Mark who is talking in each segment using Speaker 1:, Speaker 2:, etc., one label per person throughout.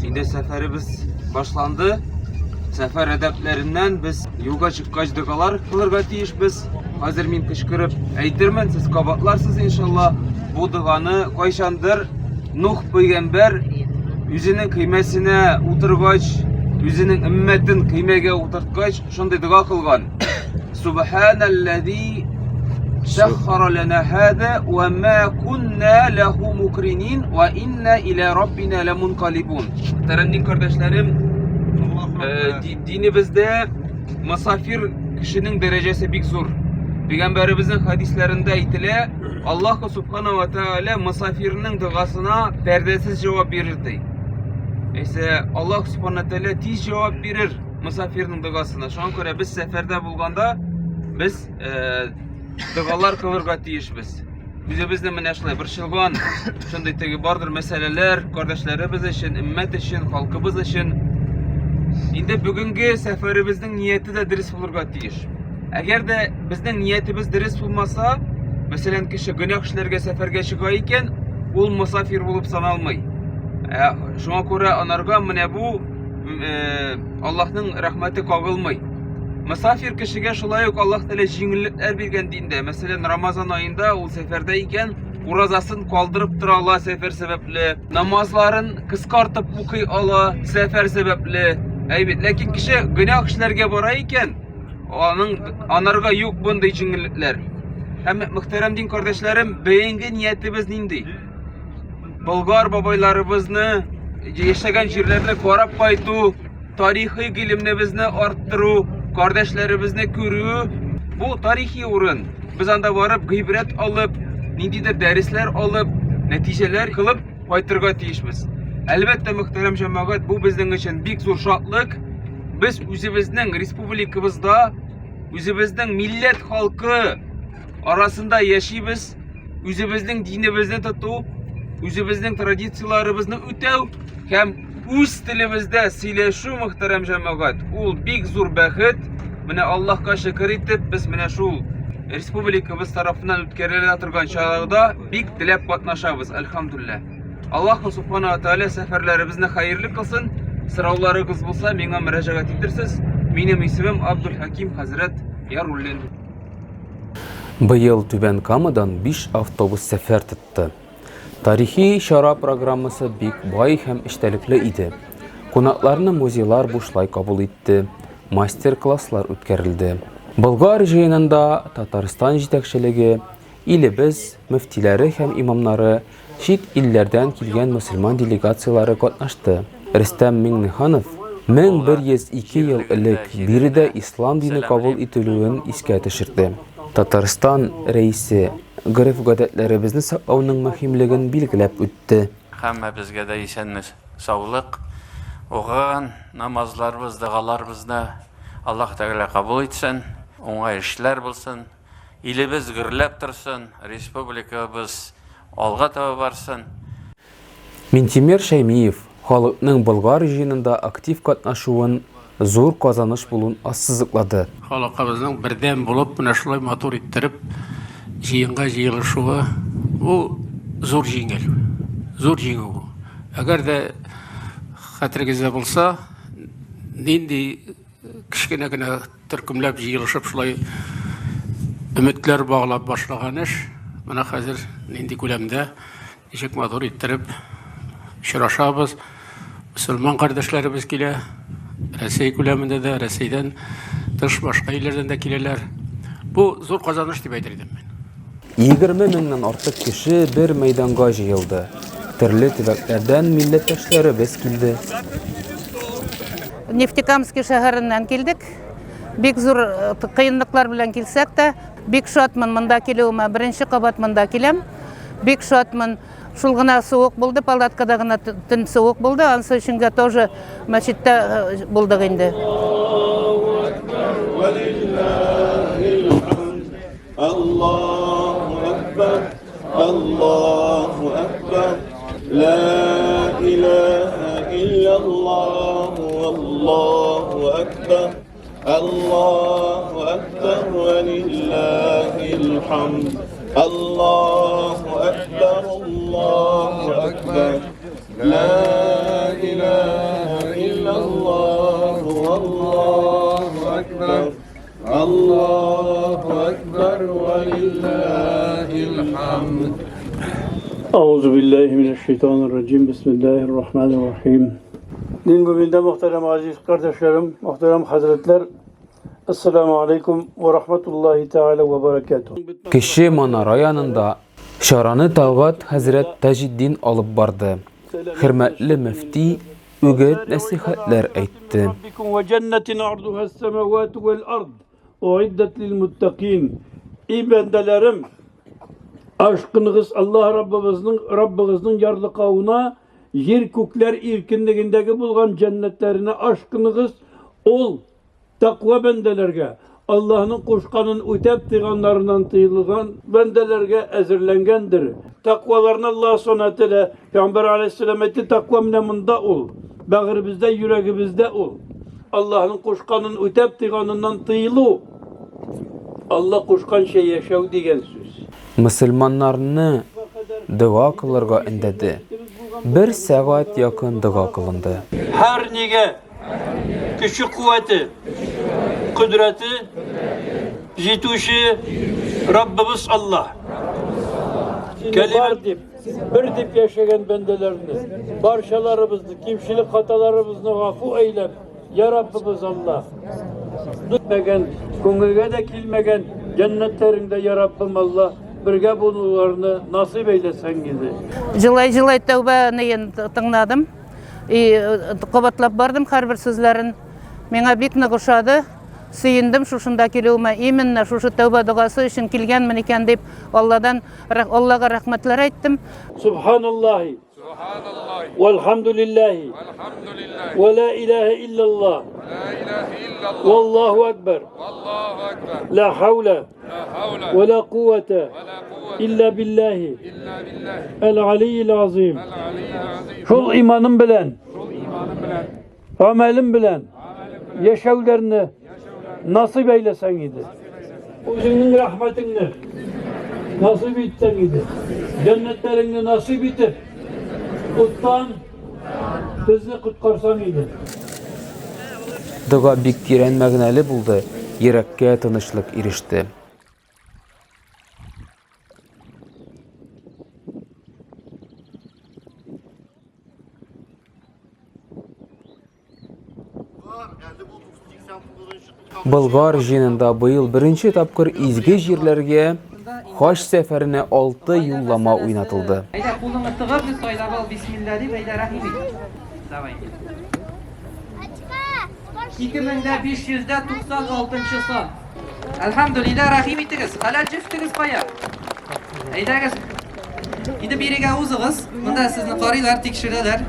Speaker 1: Инде сәфәребез башланды. Сәфәр әдәпләреннән без юлга чыккач догалар кылырга тиешбез. Хәзер мин кычкырып әйтермен, сез кабатларсыз иншалла. Бу доганы кайчандыр Нух пәйгамбәр үзенең көймәсенә утыргач, үзенең өммәтен көймәгә утырткач, шундый дога кылган. Субханаллази саххара лана хада ва ма кунна лаху мукринин ва инна иля раббина ламункалибун. Мөхтәрәм дин кардәшләрем, динебездә мосафир кешенең дәрәҗәсе бик зур. Пәйгамбәребезнең хәдисләрендә әйтелә, Аллаһ Субхана ва Тааля мосафирның догасына пәрдәсез җавап бирер ди. Әйсә, Аллаһ Субхана Тааля тиз җавап бирер мосафирның догасына. Шуңа күрә без сәфәрдә булганда без догалар кылырга тиешбез. Үзебезне менә шулай борчылган, шундый теге бардыр мәсьәләләр, кардәшләребез өчен, өммәт өчен, халкыбыз өчен. Инде бүгенге сәфәребезнең нияте дә дөрес булырга тиеш. Әгәр дә безнең ниятебез дөрес булмаса, мәсәлән, кеше гөнаһ эшләргә сәфәргә чыга икән, ул мосафир булып саналмый. Ә, шуңа күрә анарга менә бу Аллаһның рәхмәте кагылмый. Мосафир кешегә шулай ук Аллаһ Тәгалә җиңеллекләр биргән диндә. Мәсәлән, Рамазан аенда ул сәфәрдә икән, уразасын калдырып тора ала сәфәр сәбәпле, намазларын кыскартып укый ала сәфәр сәбәпле. Әйбәт, ләкин кеше гөнаһ эшләргә бара икән, аның анарга юк мондый җиңеллекләр. Һәм мөхтәрәм дин кардәшләрем, бүгенге ниятебез нинди? Болгар бабайларыбызны яшәгән җирләрне карап кайту, тарихи гыйлемнебезне арттыру, кардәшләребезне күрү. Бу тарихи урын. Без анда барып гыйбрәт алып, ниндидер дәресләр алып, нәтиҗәләр кылып кайтырга тиешбез. Әлбәттә, мөхтәрәм җәмәгать, бу безнең өчен бик зур шатлык. Без үзебезнең республикабызда, үзебезнең милләт халкы арасында яшибез. Үзебезнең динебезне тоту, үзебезнең традицияләребезне үтәү һәм үз телебездә сөйләшү, мөхтәрәм җәмәгать, ул бик зур бәхет. Менә Аллаһка шөкер итеп, без менә шул республикабыз тарафыннан үткәрелә торган чарада бик теләп катнашабыз, әлхәмдүлилләһ. Аллаһ Субхана ва Тааля сәфәрләребезне хәерле кылсын. Сорауларыгыз булса, миңа мөрәҗәгать итерсез. Минем исемем Абдулхаким хәзрәт Яруллин.
Speaker 2: Быел Түбән Камадан 5 автобус сәфәр тотты. Тарихи чара программасы бик бай һәм эчтәлекле иде. Кунакларны музейлар бушлай кабул итте, мастер-класслар үткәрелде. Болгар җыенында Татарстан җитәкчелеге, илебез мөфтиләре һәм имамнары, чит илләрдән килгән мөселман делегацияләре катнашты. Рөстәм Миңнеханов 1102 ел элек биредә ислам дине кабул ителүен искә төшерде. Татарстан Рәисе гореф-гадәтләребезне саклауның мөһимлеген билгеләп үтте.
Speaker 3: Һәммәбезгә дә исәнлек-саулык, укыган намазларыбыз, догаларыбызны Аллаһ Тәгалә кабул итсен, уңай эшләр булсын. Илебез гөрләп торсын, республикабыз алга таба барсын.
Speaker 2: Минтимер Шәймиев халыкның Болгар җыенында актив катнашуын зур казаныш булуын ассызыклады.
Speaker 3: Халкыбызның бердәм булып, менә шулай матур иттереп җыенга җыелышуы, бу зур җиңел, зур җиңү бу. Әгәр дә хәтерегездә булса, нинди кечкенә генә төркемләп җыелышып шулай өметләр баглап башлаган эш менә хәзер нинди күләмдә, ничек матур иттереп очрашабыз. Мөселман кардәшләребез килә, Рәсәй күләмендә дә, Рәсәйдән тыш башка илләрдән дә киләләр. Бу зур казаныш дип әйтер идем мин.
Speaker 2: 20 меңнән артык кеше бер мәйданга җыелды. Төрле төбәкләрдән милләттәшләребез килде.
Speaker 4: Нефтекамский шәһәреннән килдек. Бик зур э, кыенлыклар белән килсәк тә, бик шатмын монда килүемә. Беренче кабат монда киләм. Бик шатмын. Шул гына суык булды, палаткада гына төн суык булды. Ансы өченгә тоже мәчеттә э, булдык инде.
Speaker 5: Аллаһу акбар, Аллаһу акбар, ла илаһа иллаллаһ, Аллаһу акбар, Аллаһу акбар, ва лиллаһил хамд. Аллаһу акбар, Аллаһу акбар, ла илаһа
Speaker 6: Euzu billahi mineşşeytanirracim. Bismillahirrahmanirrahim. Din mübinde muhterem aziz kardeşlerim, muhterem hazretler. Esselamu aleyküm ve rahmetullahi teala ve berekatuhu.
Speaker 2: Кече манара янында чараны Талгат хәзрәт Таҗетдин алып барды. Хөрмәтле мөфти үгет-нәсыйхәтләр әйтте.
Speaker 6: И бәндәләрем, ашкыныгыз Аллаһ Раббыбызның, Раббыгызның ярлыкавына, җир күкләр иркенлегендәге булган җәннәтләренә ашкыныгыз, ул Тәкъва бәндәләргә, Аллаһның кушканын үтәп тыйганнарыннан тыелган бәндәләргә әзерләнгәндер. Тәкъваларны Аллаһ Субхана Тәгалә, Пәйгамбәр алейһиссәлам әйтте, тәкъва менә монда ул, бәгыребездә, йөрәгебездә ул. Аллаһның кушканын үтәп тыйганыннан тыелу, Аллаһ кушканча яшәү дигән сүз.
Speaker 2: Мөселманнарны дога кылырга өндәде. Бер сәгать якын дога кылынды.
Speaker 6: Һәр нигә Көче-куәте, кодрәте җитүче Раббыбыз Аллаһ. Кәлимә дип, бер дип яшәгән бәндәләрне, барчаларыбызны, кимчелек хаталарыбызны гафу әйләп, я Раббыбыз Аллаһ. Үтмәгән, күңелгә дә килмәгән җәннәтләреңдә, я Раббым Аллаһ, бергә булуларны насыйп әйләсәң иде.
Speaker 4: Җылай-җылай тәүбә неен тыңладым. И э, кабатлап бардым һәрбер сүзләрен. Миңа бик нык ошады. Сөендем шушында килүемә. Именно шушы тәүбә догасы өчен килгәнмен икән дип Алладан Аллага рәхмәтләр әйттем.
Speaker 6: Субханаллаһи. Вальхамдулиллаһи. Ва ла илаһа иллаллаһ. Валлаһу акбар. Ла хаула Ва ла куввата илля биллаһи әл-алийил азим. Шул иманым белән, гамәлем белән яшәүләрне насыйп әйләсәң иде. Үзеңнең рәхмәтеңне насыйп итсәң иде. Җәннәтләреңне насыйп итеп, уттан Безне коткарсаң иде.
Speaker 2: Дога бик тирән мәгънәле булды, йөрәккә тынычлык иреште. Болгар җыенында быел беренче тапкыр изге җирләргә хаҗ сәфәренә алты юллама уйнатылды.
Speaker 7: Әйдә, кулыңны тыгып, сайлап ал, бисмилла дип, әйдә, рәхим ит. Давай. 2596 сан. Әлхәмдүлилләһ, рәхим итегез. Хәләл җефтегез кая? Әйдәгез. Инде бирегә узыгыз. Монда сезне карыйлар, тикшерәләр.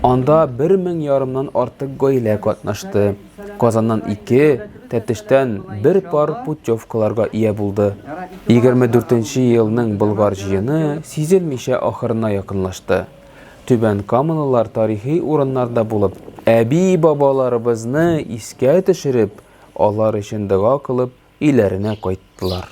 Speaker 2: Анда бер мең ярымнан артык гаилә катнашты. Казаннан ике, Тәтештән бер пар путевкаларга ия булды. 24 нче елның Болгар җыены сизелмичә ахырына якынлашты. Түбән Камалылар тарихи урыннарда булып, әби-бабаларыбызны искә төшереп, алар өчен дога кылып, өйләренә кайттылар.